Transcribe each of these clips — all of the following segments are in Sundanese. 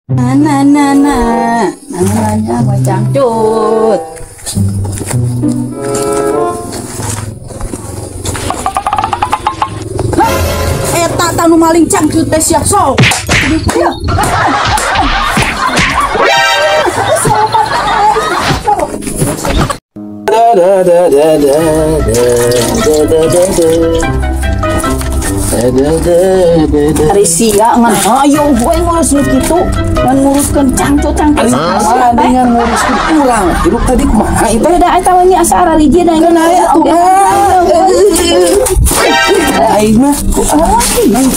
Na na na na namanya mau cangcut. Eta tanu maling cangcut teh siap sok. Da da da da da da da da. Ari sia ngan ayo gue ngurus nu kitu ngan nguruskeun cangcut-cangcut salah dengan nguruskeun urang hirup tadi kumaha itu beda eta we asa arariji da ngan aya atuh aing mah ku aing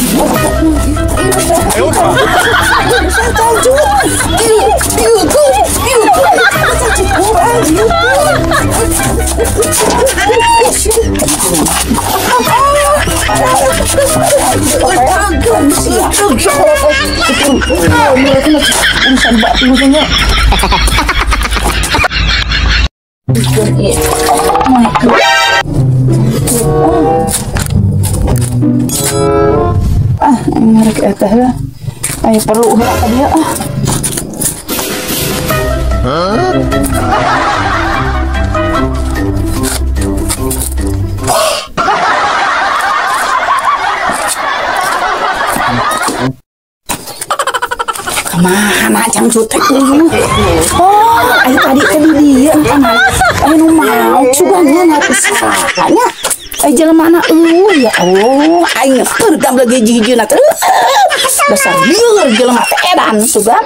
Ah, ngarek eta heula. Ayo perlu heula ka dieu ah. Kemana cangcut teh? Oh, ayo tadi teh di dieu engkana. Ayo nu mau sugan nya. Ayo jelema na eueuh ya Allah, aing peurgam lagi hiji-hijina teh. Dasar lieur jelema teh edan sugan.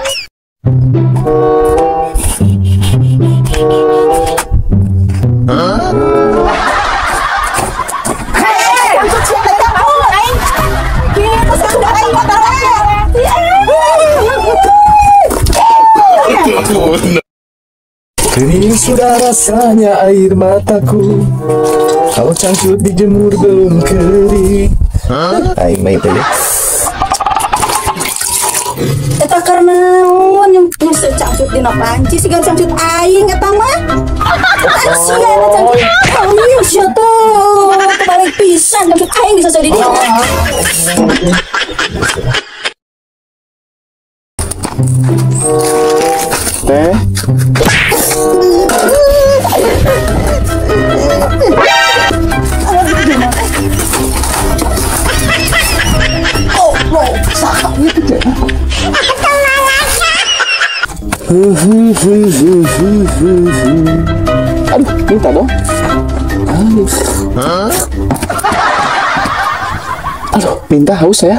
Kering sudah rasanya air mataku kalau cangcut dijemur belum kering. Aing mah itu ya. Eta karena yang cangcut dina panci siga cangcut aing eta mah. Sia eta cangcut aing sia tuh kebalik pisan cangcut aing bisa jadi dia. Teh. Aduh, minta dong. Aduh. Aduh, minta haus saya.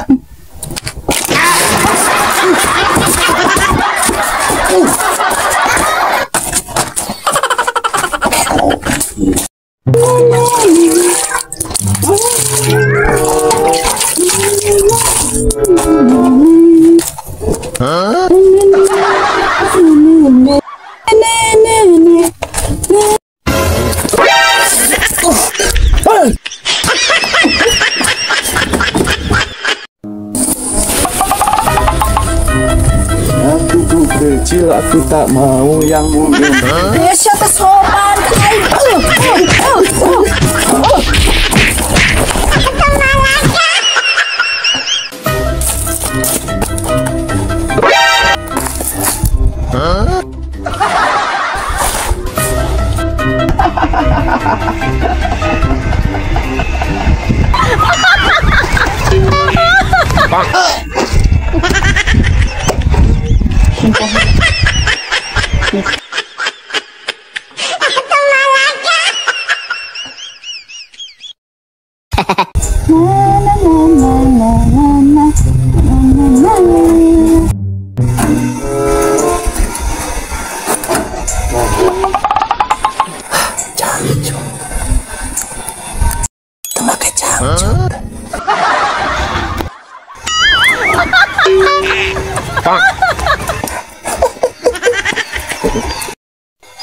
Aku kecil, aku tak mau yang mungkin. Siapa sopan?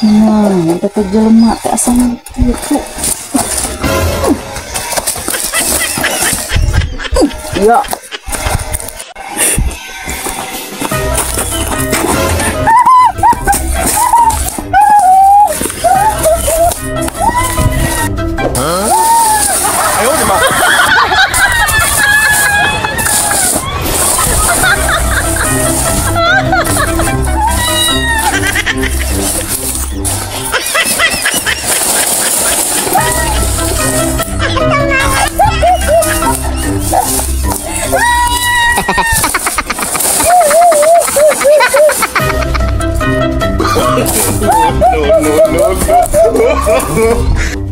Nah, teh jelema teh asa kitu. Ya. Ayo, No, no, no, no.